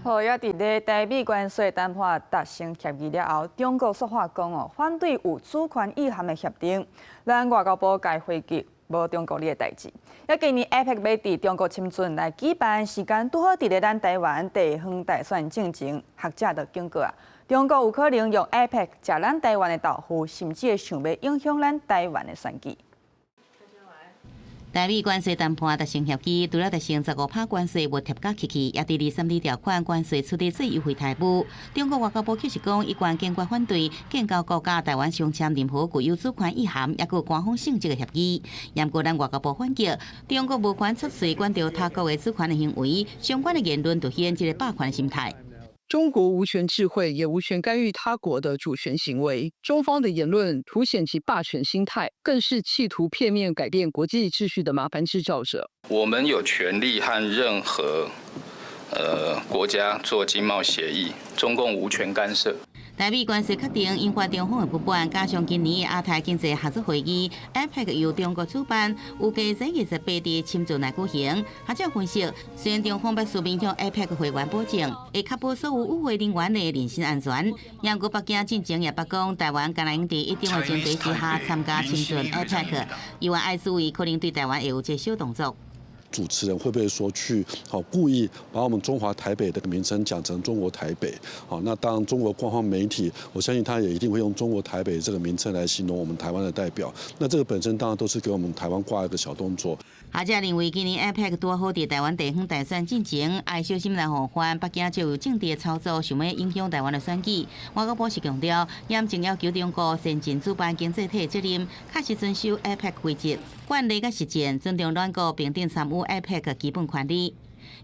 好，也佇咧台美關稅談判達成協議了後，中國說話講哦，反對有主權意涵的協定。咱外交部共回擊，無中國你的代誌。也今年 APEC 欲佇中國深圳來舉辦，時間拄好佇咧咱台灣地方大選進前，學者就警告啊，中國有可能用 APEC 食咱台灣的豆腐，甚至會想欲影響咱台灣的選舉。台美關稅談判達成協議，除了達成15趴關稅無疊加起去，也佇23條款關稅處理最優惠待遇。中國外交部卻是講，一貫堅決反對建交國佮台灣相簽任何具有主權意涵，抑閣官方性質的協議。毋過咱外交部反擊，中國無權出喙管著他國的主權的行為，相關的言論凸顯這个霸權心態。中國無權置喙，也無權干預他國的主權行為。中方的言論凸顯其霸權心態，更是企圖片面改變國際秩序的麻煩製造者。我們有權利和任何國家做經貿協議，中共無權干涉。台美關稅確定引發中方的不滿，加上今年亞太經濟合作會議 APEC 由中國主辦，預計在28佇深圳來舉行。學者分析，雖然中方欲書面向 APEC 會員保證，會確保所有與會人員的人身安全，毋過北京進前也捌講，台灣敢若會佇一定的前提之下參加深圳 APEC，伊話愛注意可能對台灣會有這小動作。主持人會不會說去好故意把我們中華台北的名稱講成中國台北？好，那當中國官方媒體，我相信他也一定會用中國台北這個名稱來形容我們台灣的代表。那這個本身當然都是給我們台灣掛一個小動作。學者認為，今年 APEC 拄好佇台灣地方大選進前，愛小心來防範北京藉由政治操作，想欲影響台灣的選舉。外交部是強調，嚴正要求中國善盡主辦經濟體的責任，確實遵守 APEC 規則、慣例佮實踐，尊重兩國平等參與 APEC 基本權利。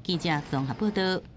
記者綜合報道。